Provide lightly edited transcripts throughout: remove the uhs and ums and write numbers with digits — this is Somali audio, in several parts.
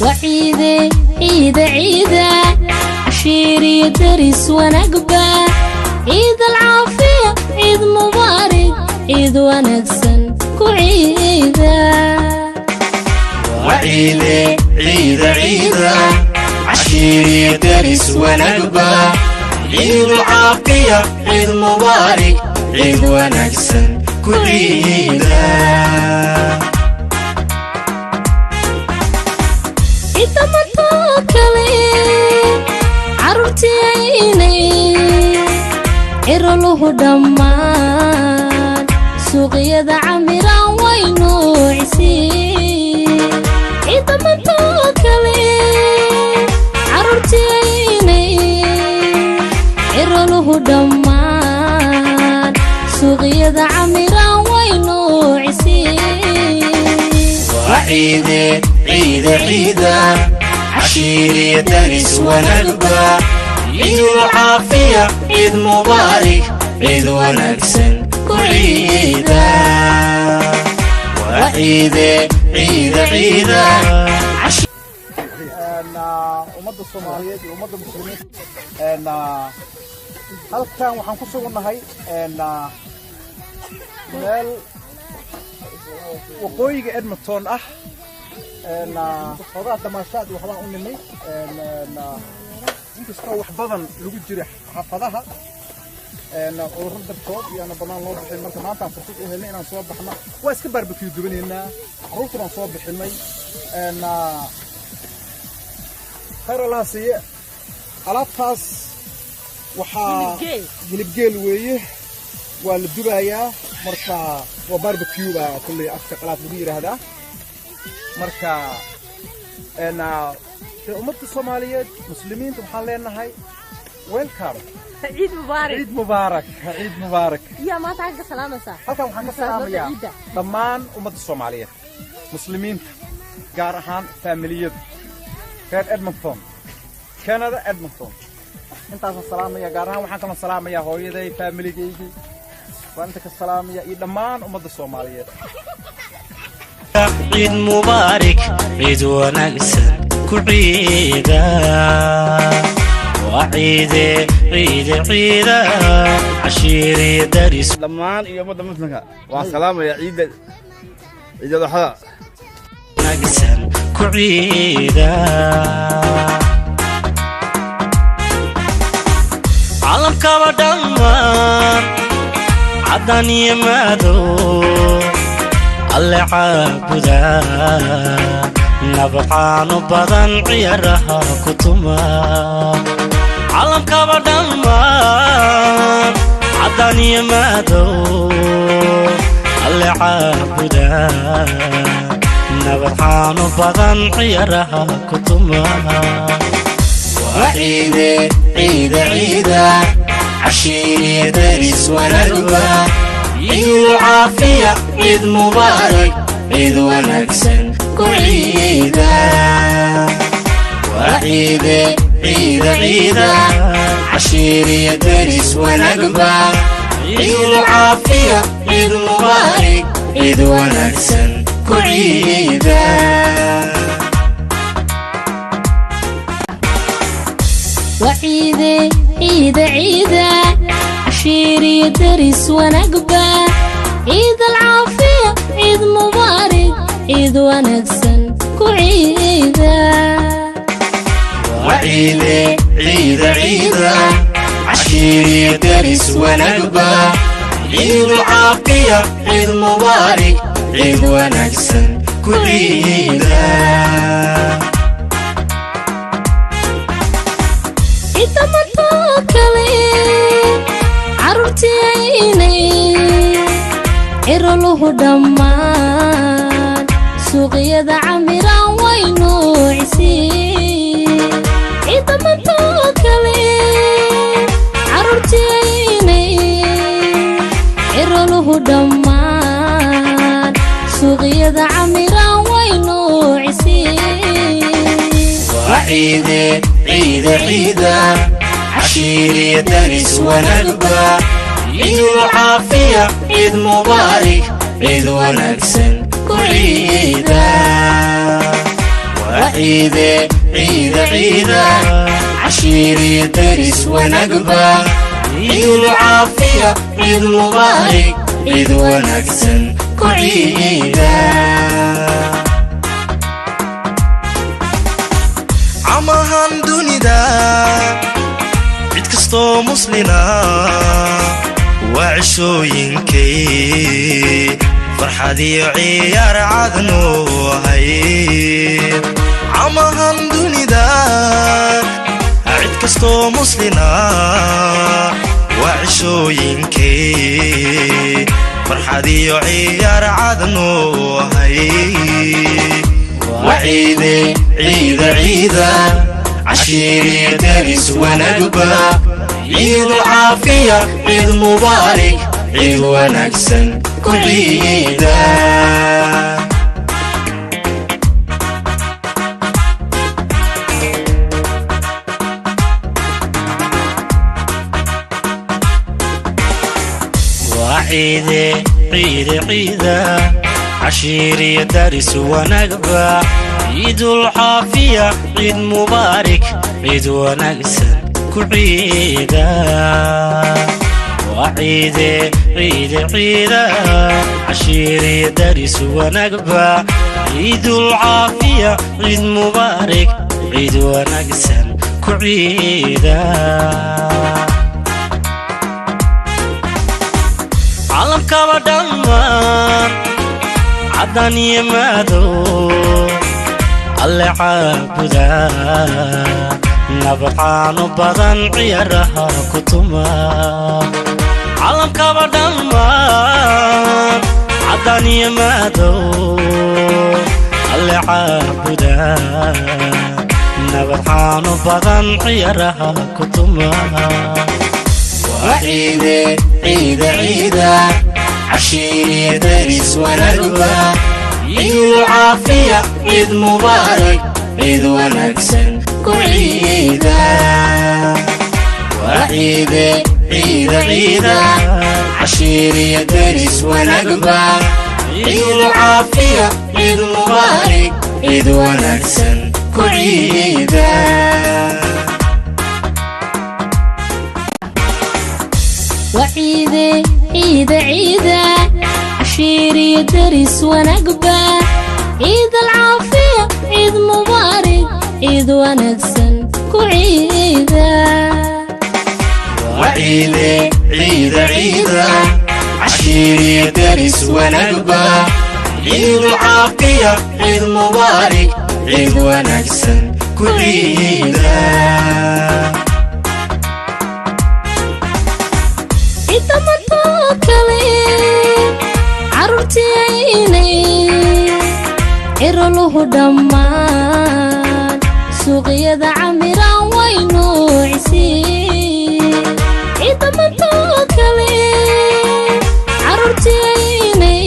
Waciide ciida ciida, cashiiriyo daris wanaagba. Ciid alcaafiya, ciid mubaarig, ciid wanaagsan ku ciida. Waciide ciida ciida, cashiiriyo daris wanaagba. Ciid caafiya, ciid mubaarig, ciid wanaagsan ku ciida. Ciidamantoo kale, carruurtiinay, ciroluhu dhammaan, suuqyada camiraan way nuucisii. Ciidamantoo kale, carruurtiinay, ciroluhu dhammaan, suuqyada camiraan way nuucisii. Waciide ciida ciida, cashiiriyo daris wanaagba. Ciid caafiya, ciid mubaarig, ciid wanaagsan ku ciida. Waciide ciida ciida. Ummadda Soomaaliyeed iyo ummadda Muslimiinta, halkan waxaan ku sugannahay meel waqooyiga Edmonton ah. Xoogaa damaashaad iyo waxbaan u nimay, inkastoo wax badan lagu jira xaafadaha cudurro dartood iyo aana banaan loo bixin. Marka maantaan fursad u helnay inaan soo baxno, waa iska barbecue dubanaynaa, carruurta baan soo bixinay. Khayr Allaha siiye. Alaabtaas waxaa hilibgeel weeye, waa la dubayaa. Marka waa barbecue baa kulley afka qalaad lagu yidhaahdaa. Marka dee ummadda Soomaaliyeed, Muslimiinta, waxaan leenahay welcome. Ciid mubaarak. Ciid mubaarak, ciid mubaarak. Yaa maanta halkan ka salaamaysaa? Halkan waxaan ka salaamayaa dhammaan ummadda Soomaaliyeed, Muslimiinta, gaar ahaan faamiliyada reer Edmonton, Canada, Edmonton. Intaasaan salaamaya. Gaar ahaan waxaan kaloo salaamayaa hooyaday, faamiligaygii waan inta ka salaamaya, iyo dhammaan ummadda Soomaaliyeed. Ciid mubaarak, ciid wanaagsan ku ciida. Waa ciide ciide ciida, cashiiri daris. Dhammaan iyo ummadda Muslimka waan salaamaya, ciidda ciidul adxada. Wanaagsan ku ciida. Caalamkaba dhammaan, cadaan iyo madow, Alle caabuda, nabcaanu badan ciyaaraha ku tuma. Caalamkaba dhammaan, cadaan iyo madow, Alle caabuda, nabadxaanu badan ciyaaraha ku tuma. Waciide ciida ciida, cashiiriya daris wanaagba. Ciid caafiya, ciid mubaarak, ciid wanaagsan ku ciida. Waciide ciida ciida, cashiiriya daris wanaagba. Ciid caafiya, ciid mubaarak, ciid wanaagsan ku ciida. Waciide ciida ciida, cashiiriyo daris wanaagba. Ciid alcaafiya, ciid mubaarig, ciid wanaagsan ku ciida. Waciide ciida ciida, cashiiriya daris wanaagba. Ciid caafiya, ciid mubaarak, ciid wanaagsan ku ciida. Ciidamantoo kale, carruurtiinay, ciroluhu dhammaan, suuqyada camiraan way nuucisii. Ciidamantoo kale, carruurtiinay, ciroluhu dhammaan, suuqyada camiraan way nuucisii. Waciide ciida ciida, cashiiriya daris wanaagba. Ciid caafiya, ciid mubaarak, ciid wanaagsan ku ciida. Waciide, ciida, ciida, cashiiriyo deris wanaagba. Ciidul caafiya, ciid mubaarig, ciid wanaagsan ku ciida. Camahan dunida cid kastoo muslina waa cishooyinkay farxad iyo ciyaar cadnu ahay. Camahan dunida cid kastoo muslina waa cishooyinkay farxad iyo ciyaar cadnu ahay. Waciide, ciida, ciida, cashiiriyo deris wanaagba. Ciidul caafiya, ciid mubaarig, ciid wanaagsan ku ciida. Waa ciide, ciide, ciida, cashiiriyo daris wanaagba. Ciidul caafiya, ciid mubaarik, ciid wanaagsan ku ciida. Waa ciide, ciide, ciida, cashiiriyo daris wanaagba. Ciidul caafiya, ciid mubaarik, ciid wanaagsan ku ciida. Caalamkaba dhammaan caddan iyo madow alle caabuda, nabcaanu badan ciyaaraha ku tuma. Caalamkaba dhammaan caddan iyo madow alle caabuda, nabadcaanu badan ciyaaraha ku tuma. Waciide, ciida, ciida, cashiiriyo deris wanaagba. Ciidul caafiya, ciid mubaarig, ciid wanaagsan ku ciida. Waciide, ciida, ciida, cashiiriyo deris wanaagba. Ciidul caafiya, ciid mubaarig, ciid wanaagsan ku ciida. Waciide, ciida, ciida, cashiiriyo deris wanaagba. Ciid alcaafiya, ciid mubaarig, ciid wanaagsan ku ciida. Waciide, ciida, ciida, cashiiriyo deris wanaagba. Ciidul caafiya, ciid mubaarig, ciid wanaagsan ku ciida. Cidamatoo kale carruurtiaynay ciroluhu dhammaan suuqyada camiraan waynu cisiin. Cidamatoo kale carruurtiaynay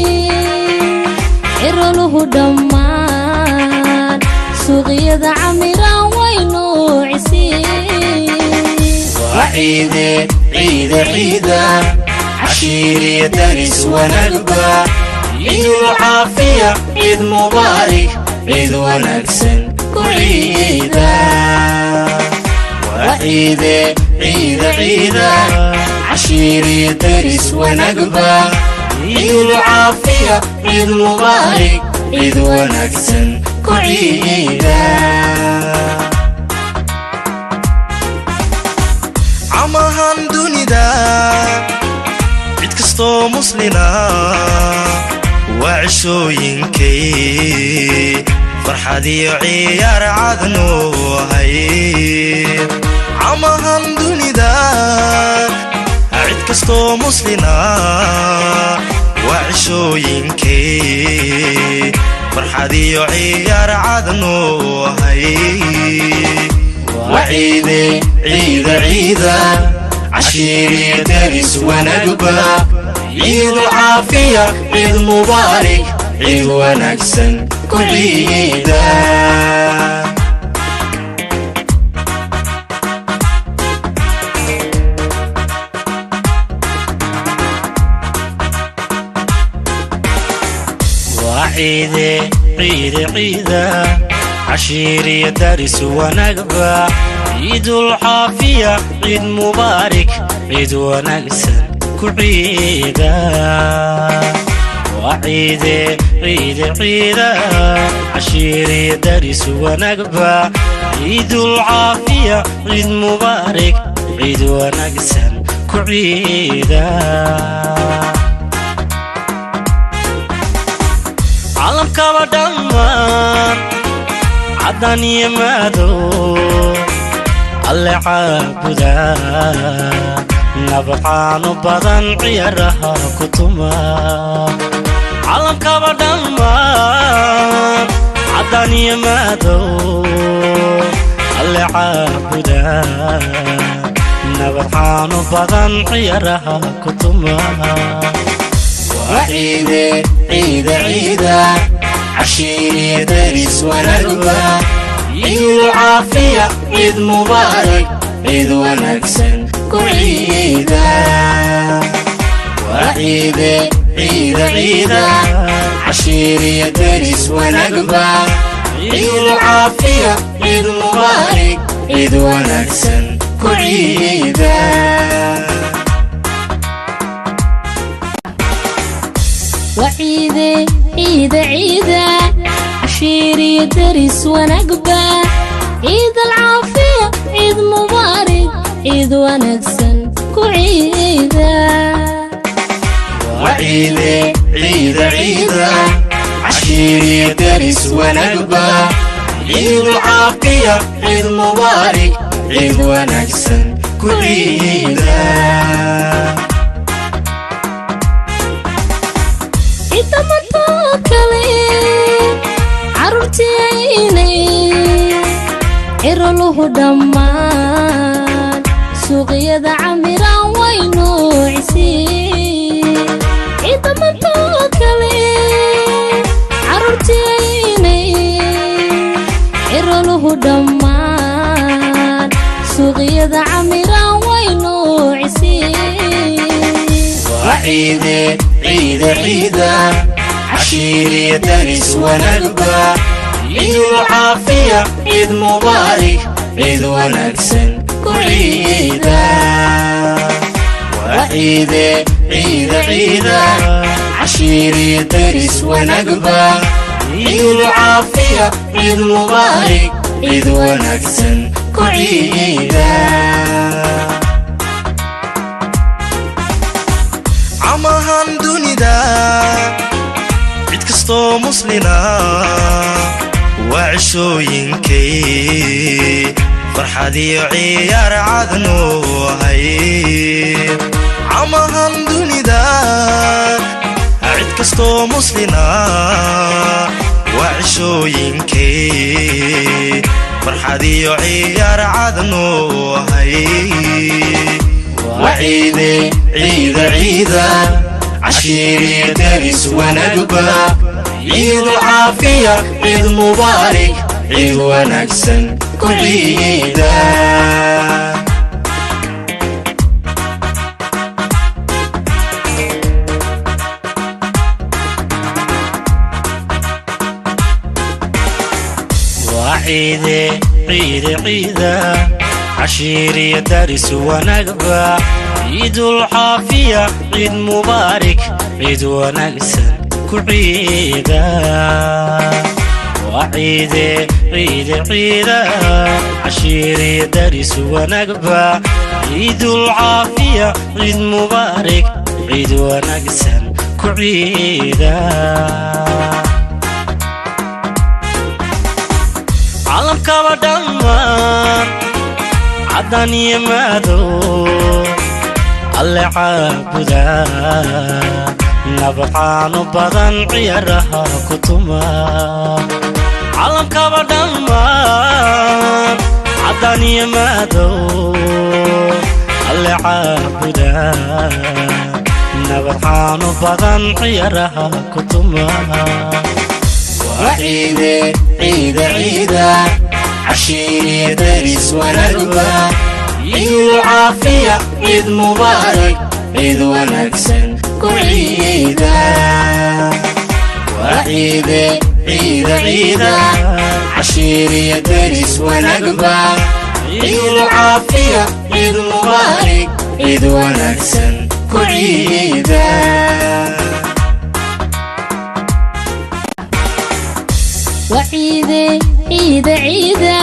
ciroluhu dhammaan suuqyada camiraan waynu cisiin. Waciide, ciida, ciida, cashiiriyo deris wanaagba. Ciidul caafiya, ciid mubaarig, ciid wanaagsan ku ciida. Waciide, ciida, ciida, cashiiriyo deris wanaagba. Ciidul caafiya, ciid mubaarig, ciid wanaagsan ku ciida. Camahan dunida cid kastoo muslina waa cishooyinkay farxad iyo ciyaar cadnu ahay. Camahan dunida cid kastoo muslina waa cishooyinkay farxad iyo ciyaar cadnu ahay. Waciide, ciida, ciida, cashiiriyo deris wanaagba. Ciidul caafiya, ciid mubaarig, ciid wanaagsan ku ciida. Waa ciide, ciide, ciida. Cashiiriyo daris wanaagba, ciidul caafiya, ciid mubaarik, ciid wanaagsan ku ciida. Waa ciide, ciide, ciida. Cashiiriyo daris wanaagba, ciidul caafiya, ciid mubaarik, ciid wanaagsan ku ciida. Caalamkaba dhammaan, caddan iyo madow, Alle caabuda, nabcaanu badan ciyaaraha ku tuma. Caalamkaba dhammaan, caddan iyo madow, Alle caabuda, nabcaanu badan ciyaaraha ku tuma. Ciide, ciida, ciida. Cashiiriya daris wanaagba, ciidul caafiya, ciid mubaarak, ciid wanaagsan ku ciida. Waa ciide, ciida, ciida. Cashiiriya daris wanaagba, ciidul caafiya, ciid mubaarak, ciid wanaagsan ku ciida. Waciide, ciida, ciida. Cashiiriyo daris wanaagba, ciid alcaafiya, ciid mubaarig, ciid wanaagsan ku ciida. Waciide, ciida, ciida. Cashiiriya daris wanaagba, ciidul caafiya, ciid mubaarak, ciid wanaagsan ku ciida. Ciidamadoo kale carruurtiinay ciroluhu dhammaan suuqyada camiraan way nuucisii. Ciidamadoo kale carruurtiinay ciroluhu dhammaan suuqyada camiraan way nuucisii. Waciide, ciida, ciida. Cashiiriya daris wanaagba, ciidul caafiya, ciid mubaarak, ciid wanaagsan ku ciida. Waciide, ciida, ciida. Cashiiriya daris wanaagba, ciidul caafiya, ciid mubaarak, ciid wanaagsan ku ciida. Camahan dunida cid kastoo muslina waa cishooyinkay farxad iyo ciyaar cadnu ahay. Camahan dunida cid kastoo muslina waa cishooyinkay farxad iyo ciyaar cadnu ahay. Waciide, ciida, ciida. Cashiiriya daris wanaagba, ciidul caafiya, ciid mubaarak, ciid wanaagsan ku ciida. Waa ciide, ciide, ciida. Cashiiriyo daris wanaagba, ciidul caafiya, ciid mubaarik, ciid wanaagsan ku ciida. Waa ciide, ciide, ciida. Cashiiriyo daris wanaagba, ciidul caafiya, ciid mubaarik, ciid wanaagsan ku ciida. Caalamkaba dhammaan, caddan iyo madow, Alle caabuda, nabcaanu badan ciyaaraha ku tuma. Caalamkaba dhammaan, caddan iyo madow, Alle caabuda, nabcaanu badan ciyaaraha ku tuma. Waciide, ciida, ciida. Cashiiriya daris wanaagba, ciidul caafiya, ciid mubaarak, ciid wanaagsan ku ciida. Waa ciide, ciida, ciida. Cashiiriya deris wanaagba, ciidul caafiya, ciid mubaarig, ciid wanaagsan ku ciida. Waciide ciida ciida,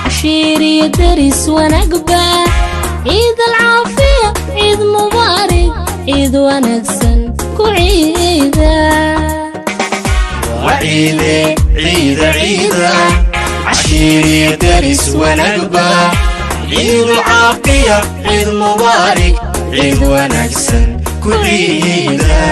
cashiiriyo deris wanaagba, ciid alcaafiya, ciid mubaarig, ciid wanaagsan ku ciida. Waciide ciida ciida, cashiiriya deris wanaagba, ciidul caafiya, ciid mubaarig, ciid wanaagsan ku ciida.